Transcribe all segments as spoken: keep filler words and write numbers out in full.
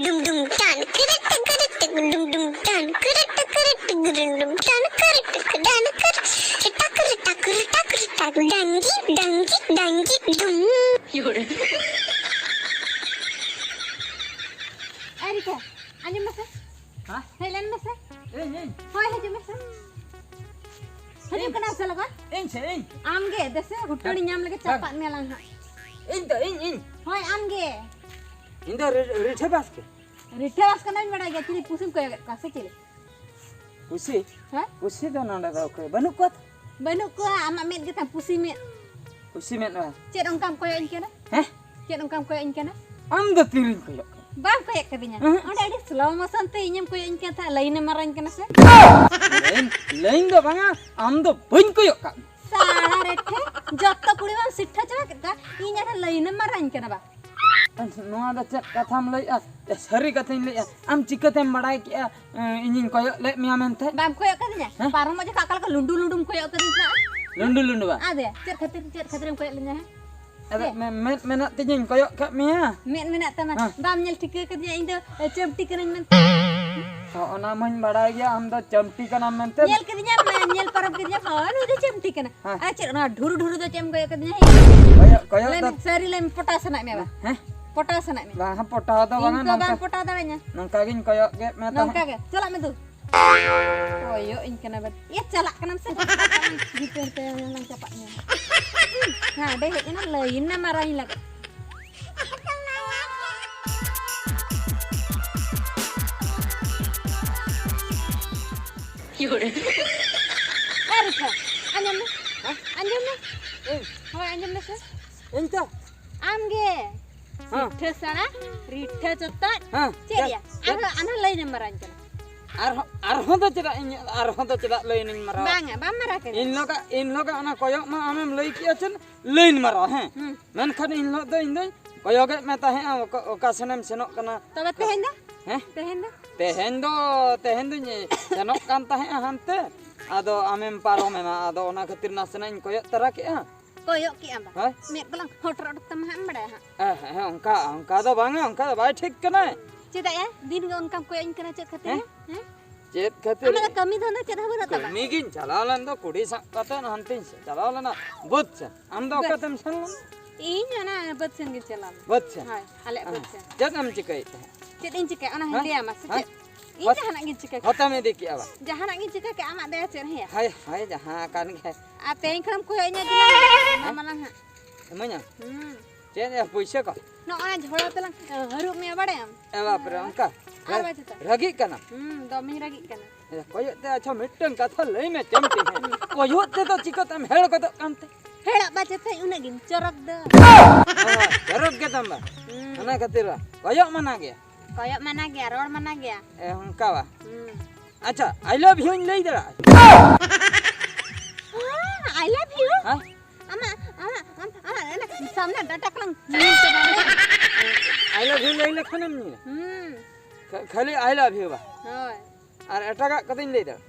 Dum dum dan, kırık kırık, dum dum dan, kırık kırık, dum dum dan, kırık kırık, dan kırık, tak kırık, tak kırık, tak kırık, dangi, dangi, dangi, dum. ᱟᱨᱤᱠᱟ, ᱟᱸᱡᱚᱢ ᱢᱮᱥᱮ᱾ ᱦᱮᱸ? ᱦᱮᱡ ᱞᱮᱱ ᱢᱮᱥᱮ᱾ ᱤᱧ, ᱤᱧ᱾ ᱦᱳᱭ, ᱦᱤᱡᱩᱜ ᱢᱮᱥᱮ᱾ ᱦᱤᱡᱩᱜ ᱤᱧ᱾ ᱠᱟᱱᱟ ᱥᱮ ᱞᱚᱜᱚᱱ? ᱤᱧ ᱥᱮ, ᱤᱧ᱾ ᱟᱢ ᱜᱮ, ᱫᱮᱥᱮ ᱦᱩᱴᱩᱲᱤ ᱦᱮᱸ᱾ ᱧᱟᱢ ᱞᱮᱜᱮ ᱦᱮᱸ᱾ ᱪᱟᱯᱟᱫ ᱢᱮᱭᱟ ᱞᱟᱝ ᱦᱟᱸᱜ᱾ ᱤᱧ ᱫᱚ, ᱤᱧ, ᱤᱧ᱾ ᱦᱳᱭ, ᱟᱢ ᱜᱮ᱾ ᱤᱧ ᱫᱚ ᱨᱤ-, ᱨᱤᱴᱷᱟᱹ ᱵᱟᱥᱠᱮ᱾ ᱨᱤᱴᱷᱟᱹ ᱵᱟᱥᱠᱮ ᱱᱟᱧ ᱵᱟᱲᱟᱭ ᱜᱮᱭᱟ, ᱪᱤᱞᱤ ᱯᱩᱥᱤᱢ ᱠᱚᱭᱚᱜᱮᱫ ᱠᱚᱣᱟ ᱥᱮ ᱪᱤᱞᱤ? ᱯᱩᱥᱤ? ᱦᱮᱸ? ᱯᱩᱥᱤ ᱫᱚ ᱱᱚᱰᱮ ᱫᱚ ᱚᱠᱚᱭ? ᱵᱟᱹᱱᱩᱜ ᱠᱚᱣᱟ ᱛᱚ᱾ ᱵᱟᱹᱱᱩᱜ ᱠᱚᱣᱟ, ᱟᱢᱟᱜ ᱢᱮᱫ ᱜᱮᱛᱟᱢ ᱯᱩᱥᱤ ᱢᱮᱫ᱾ ᱯᱩᱥᱤ ᱢᱮᱫ ᱵᱟ? ᱪᱮᱫ ᱚᱱᱠᱟᱢ ᱠᱚᱭᱚᱜ ᱟᱹᱧ ᱠᱟᱱᱟ? ᱦᱮᱸ? ᱪᱮᱫ ᱚᱱᱠᱟᱢ ᱠᱚᱭᱚᱜ ᱟᱹᱧ ᱠᱟᱱᱟ? ᱟᱢ ᱫᱚ ᱛᱤᱨᱤᱧ ᱠᱚᱭᱚᱜ ᱠᱟᱱᱟ? ᱵᱟᱢ ᱠᱚᱭᱚᱜ ᱠᱟᱫᱤᱧᱟ᱾ ᱦᱮᱸ? ᱚᱸᱰᱮ ᱟᱹᱰᱤ slow motion ᱛᱮ ᱤᱧᱮᱢ ᱠᱚᱭᱚᱜ ᱟᱹᱧ ᱠᱟᱱ ᱛᱟᱦᱮᱸᱫ, line ᱮᱢ ᱢᱟᱨᱟᱧ ᱠᱟᱱᱟ ᱥᱮ? line, line ᱫᱚ ᱵᱟᱝᱟ, ᱟᱢ ᱫᱚ ᱵᱟᱹᱧ ᱠᱚᱭᱚᱜ ᱠᱟᱜ ᱢᱮ᱾ ᱥᱟᱲᱟ ᱨᱮᱴᱷᱮ, ᱡᱚᱛᱚ ᱠᱩᱲᱤ ᱢᱟᱢ ᱥᱤᱴᱷᱟᱹ ᱪᱟᱵᱟ ᱠᱮᱫ ᱠᱚᱣᱟ, ᱤᱧ ᱟᱨᱦᱚᱸ line ᱮᱢ ᱢᱟᱨᱟᱧ ᱠᱟᱱᱟ ᱵᱟ? ᱱᱚᱣᱟ ᱫᱚ ᱪᱮᱫ ᱠᱟᱛᱷᱟᱢ ᱞᱟᱹᱭᱮᱜᱼᱟ? ᱮ, ᱥᱟᱹᱨᱤ ᱠᱟᱛᱷᱟᱧ ᱞᱟᱹᱭᱮᱜᱼᱟ, ᱟᱢ ᱪᱤᱠᱟᱹᱛᱮᱢ ᱵᱟᱲᱟᱭ ᱠᱮᱜᱼᱟ, ᱮ, ᱤᱧᱤᱧ ᱠᱚᱭᱚᱜ ᱞᱮᱫ ᱢᱮᱭᱟ ᱢᱮᱱᱛᱮ? ᱵᱟᱢ ᱠᱚᱭᱚᱜ ᱠᱟᱫᱤᱧᱟ? ᱦᱮᱸ? ᱯᱟᱨᱚᱢᱚᱜ ᱡᱚᱠᱷᱚᱱ ᱚᱠᱟ ᱞᱮᱠᱟ ᱞᱩᱸᱰᱩ ᱞᱩᱸᱰᱩᱢ ᱠᱚᱭᱚᱜ ᱠᱟᱫᱤᱧ ᱛᱟᱦᱮᱸᱜᱼᱟ᱾ ᱞᱩᱸᱰᱩ ᱞᱩᱸᱰᱩ ᱵᱟ? ᱟᱫᱮ, ᱪᱮᱫ ᱠᱷᱟᱹᱛᱤᱨ, ᱪᱮᱫ ᱠᱷᱟᱹᱛᱤᱨᱮᱢ ᱠᱚᱭᱚᱜ ᱞᱤᱧᱟ, ᱦᱮᱸ? ᱟᱫᱚ ᱪᱮᱫ? ᱢᱮ-, ᱢᱮᱫ ᱢᱮᱱᱟᱜ ᱛᱤᱧᱟᱹᱧ ᱠᱚᱭᱚᱜ ᱠᱟᱜ ᱢᱮᱭᱟ᱾ ᱢᱮᱫ ᱢᱮᱱᱟᱜ ᱛᱟᱢᱟ? ᱦᱮᱸ᱾ ᱵᱟᱢ ᱧᱮᱞ ᱴᱷᱤᱠᱟᱹ ᱠᱟᱫᱤᱧᱟ ᱤᱧ ᱫᱚ, ᱮ, ᱪᱟᱹᱢᱴᱤ ᱠᱟᱹᱱᱟᱹᱧ ᱢᱮᱱᱛᱮ? ᱦᱚᱸ, ᱚᱱᱟ ᱢᱟᱧ ᱵᱟᱲᱟᱭ ᱜᱮᱭᱟ, ᱟᱢ ᱫᱚ ᱪᱟᱹᱢᱴᱤ ᱠᱟᱱᱟᱢ ᱢᱮᱱᱛᱮ᱾ ᱧᱮᱞ ᱠᱤᱫᱤᱧᱟᱢ, ᱧᱮᱞ ᱯᱟᱨᱚᱢ ᱠᱤᱫᱤᱧᱟᱢ, ᱦᱳᱭ, ᱱᱩᱭ ᱫᱚ ᱪᱟᱹᱢᱴᱤ ᱠᱟᱱᱟ᱾ ᱦᱮᱸ᱾ ᱟᱨ ᱪᱮᱫ ᱚᱱᱟ ᱰᱷᱩᱨᱩ ᱰᱷᱩᱨᱩ ᱫᱚ ᱪᱮᱫ ᱮᱢ ᱠᱚᱭᱚᱜ ᱠᱟᱫᱤᱧᱟ? ᱠᱚᱭᱚᱜ, ᱠᱚᱭᱚᱜ ᱞᱟᱹᱭ ᱫᱚ ᱢᱮ, ᱥᱟᱹᱨᱤ ᱞᱟᱹᱭ ᱢᱮ, ᱯᱚᱴᱟᱣ ᱥᱟᱱᱟᱭᱮᱫ ᱢᱮᱭᱟ ᱵᱟ? ᱦᱮᱸ? ᱯᱚᱴᱟᱣ ᱥᱟᱱᱟᱭᱮᱫ ᱢᱮᱭᱟ? ᱵᱟᱝ, ᱯᱚᱴᱟᱣ ᱫᱚ ᱵᱟᱝᱟ, ᱤᱧ ᱫᱚ ᱱᱚᱝᱠᱟ, ᱵᱟᱢ ᱯᱚᱴᱟᱣ ᱫᱟᱲᱮᱭᱟᱹᱧᱟ᱾ ᱱᱚᱝᱠᱟ ᱜᱤᱧ ᱠᱚᱭᱚᱜ ᱠᱮᱫ ᱢᱮ ᱛᱟᱦᱮᱸᱫ᱾ ᱱᱚᱝᱠᱟ ᱜᱮ, ᱪᱟᱞᱟᱜ ᱢᱮ ᱫᱩ᱾ ᱠᱚᱭᱚᱜ ᱤᱧ ᱠᱟᱱᱟ ᱵᱮᱴ᱾ ᱤᱭᱟᱹ, ᱪᱟᱞᱟᱜ ᱠᱟᱱᱟᱢ ᱥᱮ? ᱵᱷᱤᱛᱟᱹᱨ ᱛᱮ ᱞᱟᱝ ᱪᱟᱯᱟᱫ ᱢᱮᱭᱟ᱾ ᱦᱟᱸᱰᱮ ᱦᱮᱡ ᱮᱱᱟ, ᱞᱟᱹᱭᱤᱱ ᱱᱟ ᱢᱟᱨᱟᱝ ᱞᱟᱜᱟᱜ᱾ ᱮ ᱨᱤᱴᱷᱟᱹ, ᱟᱸᱡᱚᱢ ᱢᱮ᱾ ᱦᱮᱸ? ᱟᱸᱡᱚᱢ ᱢᱮ᱾ ᱤᱧ? ᱦᱳᱭ, ᱟᱸᱡᱚᱢ ᱢᱮᱥᱮ᱾ ᱤᱧ ᱛᱚ? ᱟᱢ ᱜᱮ᱾ ᱦᱮᱸ᱾ ᱨᱤᱴᱷᱟᱹ ᱥᱟᱲᱟ, ᱨᱤᱴᱷᱟᱹ ᱪᱚᱛᱚᱡ᱾ ᱦᱮᱸ᱾ ᱪᱮᱫ ᱪᱮᱫ? ᱭᱟ? ᱪᱮᱫ? ᱟᱨᱦᱚᱸ, ᱟᱨᱦᱚᱸ ᱞᱟᱹᱭᱤᱱ ᱮᱢ ᱢᱟᱨᱟᱝ ᱠᱟᱱᱟ᱾ ᱟᱨᱦᱚᱸ, ᱟᱨᱦᱚᱸ ᱫᱚ ᱪᱮᱫᱟᱜ ᱤᱧ, ᱟᱨᱦᱚᱸ ᱫᱚ ᱪᱮᱫᱟᱜ ᱞᱟᱹᱭᱤᱱ ᱤᱧ ᱢᱟᱨᱟᱣᱟ? ᱵᱟᱝᱟ, ᱵᱟᱢ ᱢᱟᱨᱟᱣ ᱠᱟᱱᱟ᱾ ᱤᱱ ᱦᱤᱞᱳᱜᱟᱜ, ᱤᱱ ᱦᱤᱞᱳᱜᱟᱜ ᱚᱱᱟ ᱠᱚᱭᱚᱜ ᱢᱟ ᱟᱢᱮᱢ ᱞᱟᱹᱭ ᱠᱮᱜᱼᱟ ᱪᱮᱫ? ᱞᱟᱹᱭᱤᱱ ᱢᱟᱨᱟᱣᱟ, ᱦᱮᱸ᱾ ᱦᱩᱸ᱾ ᱢᱮᱱᱠᱷᱟᱱ ᱤᱱ ᱦᱤᱞᱳᱜ ᱫᱚ ᱤᱧ ᱫᱚᱧ ᱠᱚᱭᱚᱜᱮᱫ ᱢᱮ ᱛᱟᱦᱮᱸᱜᱼᱟ, ᱚᱠᱟ, ᱚᱠᱟ ᱥᱮᱱᱮᱢ ᱥᱮᱱᱚᱜ ᱠᱟᱱᱟ᱾ ᱛᱚᱵᱮ ᱛᱮᱦᱮᱧ ᱫᱚ? ᱦᱮᱸ? ᱛᱮᱦᱮᱧ ᱫᱚ? ᱛᱮᱦᱮᱧ ᱫᱚ, ᱛᱮᱦᱮᱧ ᱫᱚᱧ ᱥᱮᱱᱚᱜ ᱠᱟᱱ ᱛᱟᱦᱮᱸᱜᱼᱟ ᱦᱟᱱᱛᱮ, ᱟᱫᱚ ᱟᱢᱮᱢ ᱯᱟᱨᱚᱢᱮᱱᱟ, ᱟᱫᱚ ᱚᱱᱟ ᱠᱷᱟᱹᱛᱤᱨ ᱱᱟᱥᱮᱱᱟᱜ ᱤᱧ ᱠᱚᱭᱚᱜ ᱛᱟᱨᱟ ᱠᱮᱜᱼᱟ᱾ ᱠᱚᱭᱚᱜ ᱠᱮᱜᱼᱟᱢ ᱵᱟ? ᱦᱳᱭ᱾ ᱢᱮᱫ ᱠᱚᱞᱟᱝ ᱦᱚᱴᱨᱚᱜ ᱛᱟᱢᱟ ᱦᱟᱸᱜ ᱮᱢ ᱵᱟᱲᱟᱭᱟ ᱦᱟᱸᱜ᱾ ᱦᱮᱸ, ᱦᱮᱸ, ᱦᱮᱸ, ᱚᱱᱠᱟ, ᱚᱱᱠᱟ ᱫᱚ ᱵᱟᱝᱟ, ᱚᱱᱠᱟ ᱫᱚ ᱵᱟᱭ ᱴᱷᱤᱠ ᱠᱟᱱᱟᱭ᱾ ᱪᱮᱫᱟᱜ ᱭᱟ? ᱫᱤᱱ ᱜᱮ ᱚᱱᱠᱟᱢ ᱠᱚᱭᱚᱜ ᱤᱧ ᱠᱟᱱᱟ, ᱪᱮᱫ ᱠᱷᱟᱹᱛᱤᱨ ᱦᱮᱸ? ᱭᱟ? ᱦᱮᱸ? ᱪᱮᱫ ᱠᱷᱟᱹᱛᱤᱨ? ᱟᱢᱟᱜ ᱫᱚ ᱠᱟᱹᱢᱤ ᱫᱷᱟᱱᱫᱟ ᱪᱮᱫ ᱦᱚᱸ ᱵᱟᱹᱱᱩᱜ ᱛᱟᱢᱟ? ᱠᱟᱹᱢᱤ ᱜᱤᱧ ᱪᱟᱞᱟᱣ ᱞᱮᱱ ᱫᱚ, ᱠᱩᱲᱤ ᱥᱟᱵ ᱠᱟᱛᱮ ᱦᱟᱱᱛᱮᱧ ᱪᱟᱞᱟᱣ ᱞᱮᱱᱟ ᱵᱟᱹᱫᱽ ᱥᱮᱱ᱾ ᱟᱢ ᱫᱚ ᱵᱟᱹᱫᱽ? ᱚᱠᱟᱛᱮᱢ ᱥᱮᱱ ᱞᱮᱱᱟ? ᱤᱧ ᱚᱱᱟ ᱵᱟᱹᱫᱽ ᱥᱮᱱ ᱜᱤᱧ ᱪᱟᱞᱟᱣ ᱞᱮᱱᱟ᱾ ᱵᱟᱹᱫᱽ ᱥᱮᱱ? ᱦᱳᱭ, ᱟᱞᱮᱭᱟᱜ ᱵᱟᱹᱫᱽ ᱥᱮᱱ᱾ ᱪᱮᱫ ᱮᱢ ᱪᱤᱠᱟᱹᱭᱮᱫ ᱛᱟᱦᱮᱸᱫ? ᱪᱮᱫ ᱤᱧ ᱪᱤᱠᱟᱹᱭᱟ? ᱚᱱᱟ ᱦᱚᱸᱧ ᱦᱮᱸ? ᱞᱟᱹᱭᱟᱢᱟ ᱥᱮ ᱦᱮᱸ? ᱪᱮᱫ? ᱤᱧ ᱦᱚᱛ-, ᱡᱟᱦᱟᱱᱟᱜ ᱜᱤᱧ ᱪᱤᱠᱟᱹ ᱠᱮᱭᱟ᱾ ᱦᱚᱛᱟᱢ ᱤᱫᱤ ᱠᱮᱜᱼᱟ ᱵᱟ? ᱡᱟᱦᱟᱱᱟᱜ ᱜᱤᱧ ᱪᱤᱠᱟᱹ ᱠᱮᱭᱟ, ᱟᱢᱟᱜ ᱫᱟᱭᱟ ᱪᱮᱫ ᱦᱮᱸᱭᱟ? ᱦᱟᱭ, ᱦᱟᱭ, ᱡᱟᱦᱟᱸ ᱠᱟᱱ ᱜᱮ᱾ ᱟᱨ ᱛᱮᱦᱮᱧ ᱠᱷᱚᱱᱮᱢ ᱠᱚᱭᱚᱜ ᱤᱧᱟ ᱡᱮ ᱦᱮᱸ? ᱚᱱᱟ ᱢᱟᱞᱟᱝ ᱦᱟᱸᱜ᱾ ᱤᱢᱟᱹᱧᱟᱢ? ᱦᱩᱸ᱾ ᱪᱮᱫ ᱭᱟ, ᱯᱩᱭᱥᱟᱹ ᱠᱚ? ᱱᱚᱜᱼᱚᱭ ᱡᱷᱚᱲᱟ ᱛᱮᱞᱟᱝ ᱦᱟᱹᱨᱩᱵ ᱢᱮᱭᱟ, ᱵᱟᱲᱟᱭᱟᱢ? ᱮ ᱵᱟᱯ ᱨᱮ, ᱚᱱᱠᱟ? ᱟᱨ ᱵᱟᱝ ᱪᱮᱫ? ᱨᱟᱹᱜᱤᱜ ᱠᱟᱱᱟᱢ? ᱦᱩᱸ, ᱫᱚᱢᱮᱧ ᱨᱟᱹᱜᱤᱜ ᱠᱟᱱᱟ᱾ ᱮ, ᱠᱚᱭᱚᱜ ᱛᱮ, ᱟᱪᱪᱷᱟ, ᱢᱤᱫᱴᱟᱝ ᱠᱟᱛᱷᱟ ᱞᱟᱹᱭ ᱢᱮ, ᱪᱮᱢᱴᱤ, ᱦᱮᱸ? ᱦᱩᱸ᱾ ᱠᱚᱭᱚᱜ ᱛᱮᱫᱚ ᱪᱤᱠᱟᱹᱛᱮᱢ ᱦᱮᱲ ᱜᱚᱫᱚᱜ ᱠᱟᱱᱛᱮ? ᱦᱮᱲᱚᱜ ᱵᱟ ᱪᱮᱫ ᱛᱮ ᱩᱱᱟᱹᱜ ᱜᱤᱧ ᱪᱚᱨᱚᱠ ᱫᱚ? ᱚ, ᱪᱚᱨᱚᱠ ᱜᱮ ᱛᱟᱢ ᱵᱟ? ᱦᱩᱸ᱾ ᱚᱱᱟ ᱠᱷᱟᱹᱛᱤᱨ ᱵᱟ? ᱠᱚᱭᱚᱜ ᱢᱟᱱᱟ ᱜᱮᱭᱟ? ᱠᱚᱭᱚᱜ ᱢᱟᱱᱟ ᱜᱮᱭᱟ, ᱨᱚᱲ ᱢᱟᱱᱟ ᱜᱮᱭᱟ᱾ ᱮ, ᱚᱱᱠᱟ ᱵᱟ? ᱦᱩᱸ᱾ ᱟᱪᱪᱷᱟ, I love you ᱤᱧ ᱞᱟᱹᱭ ᱫᱟᱲᱮᱭᱟᱜᱼᱟ? ᱦᱮᱸ, I love you? ᱦᱮᱸ? ᱟᱢᱟᱜ, ᱟᱢᱟᱜ, ᱟᱢ, ᱟᱢᱟᱜ ᱚᱱᱟ ᱥᱟᱢᱱᱟ ᱰᱟᱴᱟ ᱠᱚᱞᱟᱝ ᱪᱤᱱ ᱪᱟᱵᱟ ᱞᱮᱫᱟ᱾ I love you ᱞᱟᱹᱭ ᱞᱮᱠᱷᱟᱱᱮᱢ ᱧᱩᱭᱟ? ᱦᱩᱸ᱾ ᱠᱷᱟ-, ᱠᱷᱟᱹᱞᱤ I love you ᱵᱟ? ᱦᱳᱭ᱾ ᱟᱨ ᱮᱴᱟᱜᱟᱜ ᱠᱚᱫᱚᱧ ᱞᱟᱹᱭ ᱫᱟᱲᱮᱭᱟᱜᱼᱟ?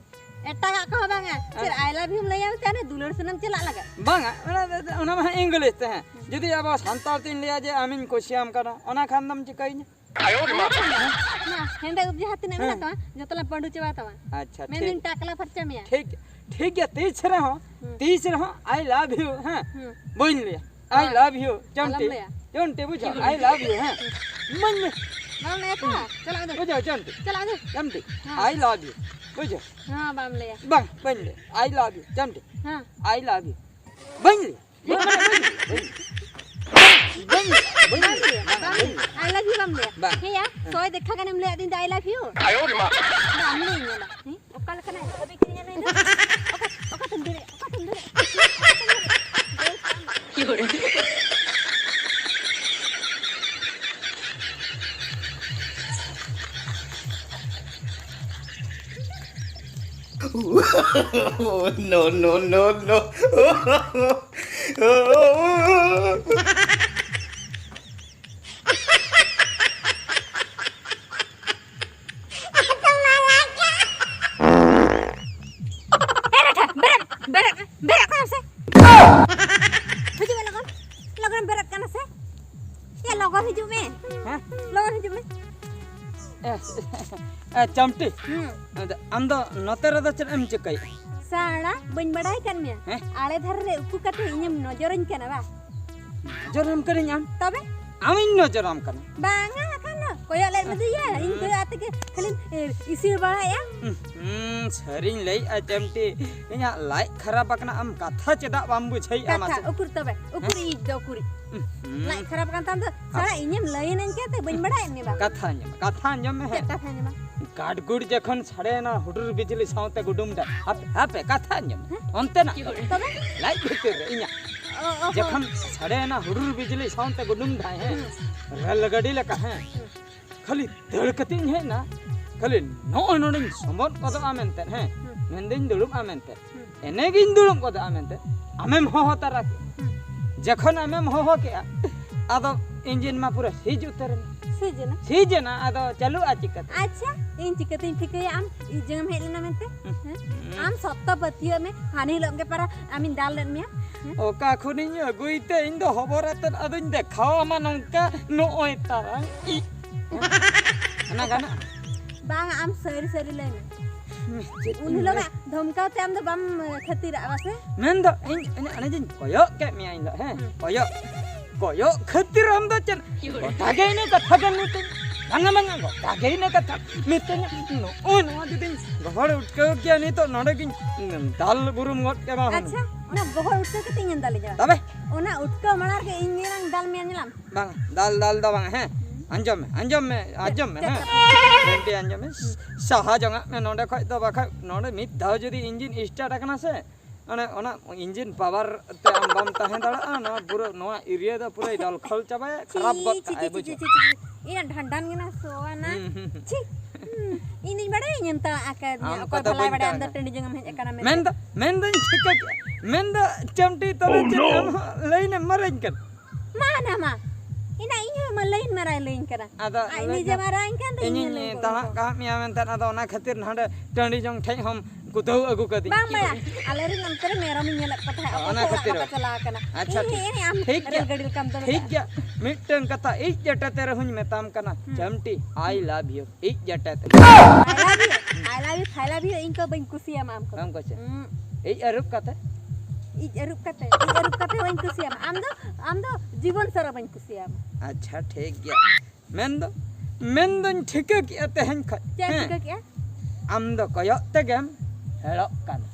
ᱮᱴᱟᱜᱟᱜ ᱠᱚᱦᱚᱸ ᱵᱟᱝᱟ᱾ ᱪᱮᱫ ᱦᱮᱸ᱾ I love you ᱞᱟᱹᱭᱟ ᱥᱮ ᱦᱟᱱᱮ ᱫᱩᱞᱟᱹᱲ ᱥᱟᱱᱟᱢ ᱪᱟᱞᱟᱜ ᱞᱟᱜᱟᱜ? ᱵᱟᱝᱟ, ᱚᱱᱟ, ᱚᱱᱟ ᱢᱟ ᱦᱟᱸᱜ English ᱛᱮ, ᱦᱮᱸ᱾ ᱦᱩᱸ᱾ ᱡᱩᱫᱤ ᱟᱵᱚ ᱥᱟᱱᱛᱟᱲ ᱛᱤᱧ ᱞᱟᱹᱭᱟ ᱡᱮ ᱟᱢᱤᱧ ᱠᱩᱥᱤᱭᱟᱢ ᱠᱟᱱᱟ, ᱚᱱᱟ ᱠᱷᱟᱱ ᱫᱚᱢ ᱪᱤᱠᱟᱹᱭᱤᱧᱟ? ᱢᱟ, ᱦᱮᱸᱫᱮ ᱩᱵ ᱡᱟᱦᱟᱸ ᱛᱤᱱᱟᱹᱜ ᱦᱮᱸ᱾ ᱢᱮᱱᱟᱜ ᱛᱟᱢᱟ, ᱡᱚᱛᱚ ᱞᱮ ᱯᱟᱹᱰᱩ ᱪᱟᱵᱟ ᱛᱟᱢᱟ᱾ ᱟᱪᱪᱷᱟ, ᱢᱮᱱᱫᱟᱹᱧ ᱴᱷᱤᱠ᱾ ᱴᱟᱠᱞᱟ ᱯᱷᱟᱨᱪᱟ ᱢᱮᱭᱟ᱾ ᱴᱷᱤᱠ, ᱴᱷᱤᱠ ᱜᱮᱭᱟ, ᱛᱤᱥ ᱨᱮᱦᱚᱸ, ᱦᱩᱸ᱾ ᱛᱤᱥ ᱨᱮᱦᱚᱸ I love you, ᱦᱮᱸ, ᱦᱩᱸ᱾ ᱵᱟᱹᱧ ᱞᱟᱹᱭᱟ᱾ I ᱦᱳᱭ᱾ love you, ᱟᱞᱚᱢ ᱪᱚᱱᱴᱤ, ᱞᱟᱹᱭᱟ᱾ ᱪᱚᱱᱴᱤ, ᱵᱩᱡᱷᱟᱹᱣ? I love you, ᱦᱮᱸ᱾ ᱤᱢᱟᱹᱧ ᱢᱮ᱾ ᱵᱟᱢ ᱞᱟᱹᱭᱟ ᱛᱚ? ᱦᱩᱸ᱾ ᱪᱟᱞᱟᱜ ᱢᱮ ᱫᱩ᱾ ᱵᱩᱡᱷᱟᱹᱣ, ᱪᱚᱱᱴᱤ? ᱪᱟᱞᱟᱜ ᱢᱮ ᱫᱩ᱾ ᱪᱚᱱᱴᱤ, ᱦᱮᱸ᱾ I love you, ᱵᱩᱡᱷᱟᱹᱣ? ᱦᱮᱸ, ᱵᱟᱢ ᱞᱟᱹᱭᱟ᱾ ᱵᱟᱝ, ᱵᱟᱹᱧ ᱞᱟᱹᱭᱟ᱾ I love you, ᱪᱚᱱᱴᱤ᱾ ᱦᱮᱸ᱾ I love you, ᱵᱟᱹᱧ ᱞᱟᱹᱭᱟ᱾ ᱵᱟᱹᱧ ᱞᱟᱹᱭᱟ, ᱵᱟᱹᱧ ᱞᱟᱹᱭᱟ, ᱵᱟᱹᱧ ᱞᱟᱹᱭᱟ᱾ ᱵᱟᱹᱧ ᱞᱟᱹᱭᱟ, ᱵᱟᱹᱧ ᱵᱟᱢ ᱞᱟᱹᱭᱟ, ᱞᱟᱹᱭᱟ, ᱵᱟᱹᱧ ᱞᱟᱹᱭᱟ᱾ I love you ᱵᱟᱢ ᱞᱟᱹᱭᱟ᱾ ᱵᱟᱝ᱾ ᱦᱮᱸᱭᱟ, ᱦᱮᱸ᱾ ᱥᱚᱭ ᱫᱮᱠᱷᱟ ᱜᱟᱱᱮᱢ ᱞᱟᱹᱭ ᱟᱹᱫᱤᱧ ᱫᱚ I love you᱾ ᱵᱟᱢ ᱞᱟᱹᱭᱟᱹᱧᱟ ᱵᱟᱝ᱾ ᱦᱮᱸ? ᱚᱠᱟ ᱞᱮᱠᱟᱱᱟᱜ ᱦᱟᱹᱵᱤ ᱠᱤᱨᱤᱧ ᱟᱹᱜᱩᱭ ᱫᱟ? ᱚᱠᱟ, ᱚᱠᱟᱛᱮᱢ ᱫᱟᱹᱲᱮᱜᱼᱟ? ᱚᱠᱟᱛᱮᱢ ᱫᱟᱹᱲᱮᱜᱼᱟ? ᱚᱠᱟᱛᱮᱢ ᱫᱟᱹᱲᱮᱜᱼᱟ? No, no, no, no. ᱮ ᱨᱟᱴᱷᱟ, ᱵᱮᱨᱮᱫ, ᱵᱮᱨᱮᱫ, ᱵᱮᱨᱮᱫ ᱠᱟᱱᱟᱢ ᱥᱮ? ᱦᱤᱡᱩᱜ ᱢᱮ ᱞᱚᱜᱚᱱ, ᱞᱚᱜᱚᱱ ᱵᱮᱨᱮᱫ ᱠᱟᱱᱟ ᱥᱮ? ᱭᱟ, ᱞᱚᱜᱚᱱ ᱦᱤᱡᱩᱜ ᱢᱮ᱾ ᱦᱮᱸ? ᱞᱚᱜᱚᱱ ᱦᱤᱡᱩᱜ ᱢᱮ᱾ ᱮ, ᱮ, ᱪᱟᱢᱴᱤ, ᱦᱩᱸ᱾ ᱟᱫᱚ ᱟᱢ ᱫᱚ ᱱᱚᱛᱮ ᱨᱮᱫᱚ ᱪᱮᱫ ᱮᱢ ᱪᱤᱠᱟᱹᱭᱮᱫᱼᱟ? ᱥᱟᱲᱟ, ᱵᱟᱹᱧ ᱵᱟᱲᱟᱭ ᱠᱟᱱ ᱢᱮᱭᱟ᱾ ᱦᱮᱸ? ᱟᱲᱮ ᱫᱷᱟᱨᱮ ᱨᱮ ᱩᱠᱩ ᱠᱟᱛᱮ ᱤᱧᱮᱢ ᱱᱚᱡᱚᱨᱟᱹᱧ ᱠᱟᱱᱟ ᱵᱟ? ᱱᱚᱡᱚᱨᱟᱢ ᱠᱟᱹᱱᱟᱹᱧ ᱟᱢ? ᱛᱚᱵᱮ? ᱟᱢᱤᱧ ᱱᱚᱡᱚᱨᱟᱢ ᱠᱟᱱᱟ? ᱵᱟᱝᱟ, ᱟᱠᱷᱟᱱ ᱫᱚ ᱠᱚᱭᱚᱜ ᱞᱮᱫ ᱢᱮᱫᱩᱭᱟ, ᱤᱧ ᱠᱚᱭᱚᱜ ᱟᱛᱮ ᱜᱮ ᱠᱷᱟᱹᱞᱤᱢ, ᱮ, ᱤᱥᱤᱲ ᱵᱟᱲᱟᱭᱮᱫᱼᱟ᱾ ᱦᱩᱸ, ᱥᱟᱹᱨᱤᱧ ᱞᱟᱹᱭᱮᱫᱼᱟ ᱪᱟᱢᱴᱤ, ᱤᱧᱟᱹᱜ ᱞᱟᱡ ᱠᱷᱟᱨᱟᱯ ᱟᱠᱟᱱᱟ, ᱟᱢ ᱠᱟᱛᱷᱟ ᱪᱮᱫᱟᱜ ᱵᱟᱢ ᱵᱩᱡᱷᱟᱹᱣᱮᱫᱼᱟ ᱠᱟᱛᱷᱟ, ᱢᱟᱥᱮ? ᱩᱠᱩᱨ ᱛᱚᱵᱮ, ᱩᱠᱩᱨ ᱦᱮᱸ? ᱤᱡ ᱫᱚ ᱩᱠᱩᱨ ᱤᱡ᱾ ᱦᱩᱸ᱾ ᱞᱟᱡ ᱠᱷᱟᱨᱟᱯ ᱟᱠᱟᱱ ᱛᱟᱢ ᱫᱚ, ᱥᱟᱲᱟ ᱤᱧᱮᱢ ᱞᱟᱹᱭᱟᱹᱧ ᱠᱟᱱ ᱛᱮ ᱵᱟᱹᱧ ᱵᱟᱲᱟᱭᱮᱫ ᱢᱮ ᱵᱟ? ᱠᱟᱛᱷᱟ ᱟᱸᱡᱚᱢ ᱢᱮ, ᱠᱟᱛᱷᱟ ᱟᱸᱡᱚᱢ ᱢᱮ, ᱦᱮᱸ᱾ ᱪᱮᱫ ᱠᱟᱛᱷᱟ ᱟᱸᱡᱚᱢᱟ? ᱜᱟᱰᱜᱩᱰ ᱡᱚᱠᱷᱚᱱ ᱥᱟᱰᱮᱭᱮᱱᱟ ᱦᱩᱰᱩᱨ ᱵᱤᱡᱽᱞᱤ ᱥᱟᱶᱛᱮ ᱜᱩᱰᱩᱢ ᱰᱟᱹᱨ᱾ ᱦᱟᱯᱮ, ᱦᱟᱯᱮ, ᱠᱟᱛᱷᱟ ᱟᱸᱡᱚᱢ ᱢᱮ᱾ ᱦᱮᱸ? ᱚᱱᱛᱮᱱᱟᱜ ᱛᱚᱵᱮ? ᱞᱟᱡ ᱵᱷᱤᱛᱤᱨ ᱨᱮ ᱤᱧᱟᱹᱜ᱾ ᱚ, ᱚ, ᱦᱚᱸ᱾ ᱡᱚᱠᱷᱚᱱ ᱥᱟᱰᱮᱭᱮᱱᱟ ᱦᱩᱰᱩᱨ ᱵᱤᱡᱽᱞᱤ ᱥᱟᱶᱛᱮ ᱜᱩᱰᱩᱢ ᱰᱟᱹᱨ, ᱦᱮᱸ? ᱦᱩᱸ᱾ ᱨᱮᱞ ᱜᱟᱹᱰᱤ ᱞᱮᱠᱟ, ᱦᱮᱸ? ᱦᱩᱸ᱾ ᱠᱷᱟᱹᱞᱤ ᱫᱟᱹᱲ ᱠᱟᱛᱮᱧ ᱦᱮᱡ ᱮᱱᱟ, ᱠᱷᱟᱹᱞᱤ ᱱᱚᱜᱼᱚᱭ ᱱᱚᱰᱮᱧ ᱥᱚᱢᱵᱚᱫ ᱜᱚᱫᱚᱜᱼᱟ ᱢᱮᱱᱛᱮ, ᱦᱮᱸ? ᱦᱩᱸ᱾ ᱢᱮᱱᱫᱟᱹᱧ ᱫᱩᱲᱩᱵᱼᱟ ᱢᱮᱱᱛᱮ᱾ ᱦᱩᱸ᱾ ᱮᱱᱮᱜᱤᱧ ᱫᱩᱲᱩᱵ ᱜᱚᱫᱚᱜᱼᱟ ᱢᱮᱱᱛᱮ ᱟᱢᱮᱢ ᱦᱚᱦᱚ ᱛᱟᱨᱟ ᱠᱮᱫᱼᱟ᱾ ᱦᱩᱸ᱾ ᱡᱚᱠᱷᱚᱱ ᱟᱢᱮᱢ ᱦᱚᱦᱚ ᱠᱮᱫᱼᱟ, ᱟᱫᱚ ᱤᱧᱡᱤᱱ ᱢᱟ ᱯᱩᱨᱟᱹ ᱥᱤᱡᱽ ᱩᱛᱟᱹᱨ ᱮᱱᱟ᱾ ᱥᱤᱡᱽ ᱮᱱᱟ? ᱥᱤᱡᱽ ᱮᱱᱟ, ᱟᱫᱚ ᱪᱟᱹᱞᱩᱜᱼᱟ ᱪᱤᱠᱟᱹᱛᱮ? ᱟᱪᱪᱷᱟ, ᱤᱧ ᱪᱤᱠᱟᱹᱛᱤᱧ ᱴᱷᱤᱠᱟᱹᱭᱟ ᱟᱢ ᱤᱧᱡᱤᱱ ᱮᱢ ᱦᱮᱡ ᱞᱮᱱᱟ ᱢᱮᱱᱛᱮ? ᱦᱩᱸ᱾ ᱦᱮᱸ? ᱦᱩᱸ᱾ ᱟᱢ ᱥᱚᱠᱛᱚ ᱯᱟᱹᱛᱭᱟᱹᱣ ᱢᱮ, ᱦᱟᱱᱮ ᱦᱤᱞᱳᱜ ᱜᱮ ᱯᱟᱨᱟ ᱟᱢᱤᱧ ᱫᱟᱞ ᱞᱮᱫ ᱢᱮᱭᱟ᱾ ᱦᱮᱸ? ᱚᱠᱟ ᱠᱷᱚᱱᱤᱧ ᱟᱹᱜᱩᱭ ᱛᱮ ᱤᱧ ᱫᱚ ᱦᱚᱵᱚᱨ ᱟᱛᱮᱫ ᱟᱫᱚᱧ ᱫᱮᱠᱷᱟᱣ ᱟᱢᱟ ᱱᱚᱝᱠᱟ ᱱᱚᱜᱼᱚᱭ ᱛᱟᱨᱟᱝ ᱤᱡ᱾ ᱚᱱᱟ ᱜᱟᱱᱚᱜᱼᱟ? ᱵᱟᱝ, ᱟᱢ ᱥᱟᱹᱨᱤ ᱥᱟᱹᱨᱤ ᱞᱟᱹᱭ ᱢᱮ᱾ ᱪᱮᱫ ᱩᱱ ᱤᱧ ᱦᱤᱞᱳᱜ ᱞᱟᱹᱭᱟ? ᱫᱷᱚᱢᱠᱟᱣ ᱛᱮ ᱟᱢ ᱫᱚ ᱵᱟᱢ, ᱮ, ᱠᱷᱟᱹᱛᱤᱨᱟᱜᱼᱟ ᱥᱮ? ᱢᱮᱱᱫᱚ ᱤᱧ, ᱤᱧ, ᱚᱱᱮ ᱡᱮᱧ ᱠᱚᱭᱚᱜ ᱠᱮᱫ ᱢᱮᱭᱟ ᱤᱧ ᱫᱚ, ᱦᱮᱸ, ᱦᱩᱸ᱾ ᱠᱚᱭᱚᱜ, ᱠᱚᱭᱚᱜ ᱠᱷᱟᱹᱛᱤᱨ ᱟᱢ ᱫᱚ ᱪᱮᱫ ᱜᱚᱴᱟ ᱜᱮ ᱤᱱᱟᱹ ᱠᱟᱛᱷᱟ ᱜᱮᱢ ᱢᱤᱛᱟᱹᱧ? ᱵᱟᱝᱟ, ᱵᱟᱝᱟ, ᱜᱚᱴᱟ ᱜᱮ ᱤᱱᱟᱹ ᱠᱟᱛᱷᱟ ᱢᱤᱛᱟᱹᱧᱟ᱾ ᱱᱚᱜᱼᱚᱭ ᱱᱚᱣᱟ ᱡᱩᱫᱤᱧ ᱜᱚᱦᱚᱲ ᱩᱴᱠᱟᱹᱣ ᱠᱮᱭᱟ ᱱᱤᱛᱚᱜ ᱱᱚᱰᱮ ᱜᱤᱧ ᱫᱟᱞ ᱵᱩᱨᱩᱢ ᱜᱚᱫ ᱠᱮᱭᱟ ᱵᱟᱝ᱾ ᱟᱪᱪᱷᱟ, ᱚᱱᱟ ᱜᱚᱦᱚᱲ ᱩᱴᱠᱟᱹᱣ ᱠᱟᱛᱮ ᱤᱧᱮᱢ ᱫᱟᱞᱮᱧᱟ? ᱛᱚᱵᱮ? ᱚᱱᱟ ᱩᱴᱠᱟᱹᱣ ᱢᱟᱲᱟᱝ ᱨᱮᱜᱮ ᱤᱧ ᱧᱮᱞᱟᱝ ᱫᱟᱞ ᱢᱮᱭᱟ, ᱧᱮᱞᱟᱢ? ᱵᱟᱝ, ᱫᱟᱞ, ᱫᱟᱞ ᱫᱚ ᱵᱟᱝ, ᱦᱮᱸ? ᱦᱩᱸ᱾ ᱟᱸᱡᱚᱢ ᱢᱮ, ᱟᱸᱡᱚᱢ ᱢᱮ, ᱟᱸᱡᱚᱢ ᱢᱮ, ᱪᱮᱫ ᱦᱮᱸ? ᱠᱟᱛᱷᱟ? ᱵᱤᱱᱴᱤ, ᱟᱸᱡᱚᱢ ᱢᱮ᱾ ᱦᱩᱸ᱾ ᱥᱟᱦᱟ ᱡᱚᱝᱟᱜ ᱢᱮ ᱱᱚᱰᱮ ᱠᱷᱚᱡ ᱫᱚ, ᱵᱟᱠᱷᱟᱡ ᱱᱚᱰᱮ ᱢᱤᱫ ᱫᱷᱟᱣ ᱡᱩᱫᱤ ᱤᱧᱡᱤᱱ start ᱟᱠᱟᱱᱟ ᱥᱮ, ᱚᱱᱮ ᱚᱱᱟ ᱤᱧᱡᱤᱱ power ᱛᱮ ᱟᱢ ᱵᱟᱢ ᱛᱟᱦᱮᱸ ᱫᱟᱲᱮᱭᱟᱜᱼᱟ, ᱱᱚᱣᱟ ᱯᱩᱨᱟᱹ, ᱱᱚᱣᱟ area ᱫᱚ ᱯᱩᱨᱟᱹᱭ ᱫᱚᱞ ᱠᱷᱚᱞ ᱪᱟᱵᱟᱭᱟ, ᱠᱷᱟᱨᱟᱯ ᱜᱚᱫ ᱪᱤ, ᱠᱟᱜᱼᱟᱭ, ᱪᱤ, ᱪᱤ, ᱵᱩᱡᱷᱟᱹᱣ? ᱪᱤ, ᱪᱤ, ᱪᱤ᱾ ᱤᱧᱟᱹᱜ ᱰᱷᱟᱱᱰᱟᱱ ᱜᱮ ᱱᱟ ᱥᱚᱣᱟ ᱱᱟ᱾ ᱦᱩᱸ, ᱦᱩᱸ, ᱦᱩᱸ᱾ ᱪᱤ, ᱦᱩᱸ, ᱤᱧ ᱫᱩᱧ ᱵᱟᱲᱟᱭᱟ ᱤᱧ ᱮᱢ ᱛᱟᱲᱟᱜ ᱟᱠᱟᱫ ᱢᱮᱭᱟ, ᱟᱢ ᱚᱠᱚᱭ ᱠᱚᱫᱚ ᱵᱷᱟᱞᱟᱭ ᱵᱟᱹᱧ ᱵᱟᱲᱟᱭᱟ, ᱟᱢ ᱫᱚ ᱛᱟᱲᱟᱜ ᱴᱟᱺᱰᱤ ᱡᱚᱝ ᱮᱢ ᱦᱮᱡ ᱟᱠᱟᱱᱟ ᱢᱮᱱᱛᱮ᱾ ᱢᱮᱱᱫᱚ, ᱢᱮᱱᱫᱚᱧ ᱴᱷᱤᱠᱟᱹ ᱠᱮᱜᱼᱟ᱾ ᱢᱮᱱᱫᱚ ᱪᱟᱢᱴᱤ ᱛᱚᱵᱮ ᱪᱮᱫ ᱟᱢ ᱦᱚᱸ ᱞᱟᱹᱭᱤᱱ ᱮᱢ ᱢᱟᱨᱟᱧ ᱠᱟᱱᱟ? ᱢᱟ ᱱᱟ ᱢᱟ, ᱤᱱᱟ ᱤᱧ ᱦᱚᱸ ᱢᱟ ᱞᱟᱹᱭᱤᱱ ᱢᱟᱨᱟᱭ ᱞᱟᱹᱭᱤᱧ ᱠᱟᱱᱟ᱾ ᱟᱫᱚ ᱟᱡ ᱞᱟᱹᱭ ᱱᱤᱡᱮ ᱫᱚ ᱢᱟᱨᱟᱧ ᱠᱟᱱ ᱫᱚ ᱤᱧ ᱤᱧᱤᱧ ᱦᱚᱸ ᱞᱟᱹᱭ ᱛᱟᱲᱟᱜ ᱠᱚᱣᱟ᱾ ᱠᱟᱜ ᱢᱮᱭᱟ ᱢᱮᱱᱛᱮ, ᱟᱫᱚ ᱚᱱᱟ ᱠᱷᱟᱹᱛᱤᱨ ᱱᱚᱰᱮ ᱴᱟᱺᱰᱤ ᱡᱚᱝ ᱴᱷᱮᱡ ᱦᱚᱸᱢ ᱠᱩᱫᱟᱹᱣ ᱟᱹᱜᱩ ᱠᱟᱫᱤᱧ᱾ ᱵᱟᱝ ᱢᱟᱭᱟ, ᱟᱞᱮ ᱨᱮᱱ ᱚᱱᱛᱮ ᱨᱮ ᱢᱮᱨᱚᱢᱤᱧ ᱧᱮᱞᱮᱫ ᱠᱚ ᱛᱟᱦᱮᱸᱫ, ᱚᱠᱚᱭ ᱚᱱᱟ ᱠᱚ ᱚᱲᱟᱜ ᱠᱷᱟᱹᱛᱤᱨ᱾ ᱵᱟᱠᱚ ᱪᱟᱞᱟᱣ ᱟᱠᱟᱱᱟ᱾ ᱟᱪᱪᱷᱟ, ᱤᱧ ᱴᱷᱤᱠ᱾ ᱦᱮᱡ ᱮᱱ ᱟᱢ ᱴᱷᱤᱠ ᱜᱮᱭᱟ᱾ ᱨᱮᱞ ᱜᱟᱹᱰᱤ ᱞᱮᱠᱟᱢ ᱫᱚᱱ ᱴᱷᱤᱠ ᱠᱟᱜᱼᱟ᱾ ᱜᱮᱭᱟ᱾ ᱢᱤᱫᱴᱟᱝ ᱠᱟᱛᱷᱟ ᱤᱡ ᱡᱮᱴᱟ ᱛᱮ ᱨᱮᱦᱚᱸᱧ ᱢᱮᱛᱟᱢ ᱠᱟᱱᱟ, ᱦᱩᱸ᱾ ᱪᱟᱢᱴᱤ, I love you, ᱤᱡ ᱡᱮᱴᱟ ᱛᱮ᱾ I love you, I love you, I love you, ᱤᱧ ᱠᱚ ᱵᱟᱹᱧ ᱠᱩᱥᱤᱭᱟᱢᱟ ᱟᱢ ᱠᱚ᱾ ᱵᱟᱢ ᱠᱩᱥᱤᱭᱟᱜᱼᱟ? ᱦᱩᱸ᱾ ᱤᱡ ᱟᱹᱨᱩᱵ ᱠᱟᱛᱮ᱾ ᱤᱡ ᱟᱹᱨᱩᱵ ᱠᱟᱛᱮ, ᱤᱡ ᱟᱹᱨᱩᱵ ᱠᱟᱛᱮ ᱵᱟᱹᱧ ᱠᱩᱥᱤᱭᱟᱢᱟ᱾ ᱟᱢ ᱫᱚ, ᱟᱢ ᱫᱚ ᱡᱤᱵᱚᱱ ᱥᱟᱨᱟ ᱵᱟᱹᱧ ᱠᱩᱥᱤᱭᱟᱢᱟ᱾ ᱟᱪᱪᱷᱟ, ᱴᱷᱤᱠ ᱜᱮᱭᱟ᱾ ᱢᱮᱱᱫᱚ, ᱢᱮᱱᱫᱚᱧ ᱴᱷᱤᱠᱟᱹ ᱠᱮᱜᱼᱟ ᱛᱮᱦᱮᱧ ᱠᱷᱚᱡ᱾ ᱪᱮᱫ ᱮᱢ ᱦᱮᱸ? ᱴᱷᱤᱠᱟᱹ ᱠᱮᱜᱼᱟ? ᱟᱢ ᱫᱚ ᱠᱚᱭᱚᱜ ᱛᱮᱜᱮᱢ ᱦᱮᱲᱚᱜ ᱠᱟᱱᱟ᱾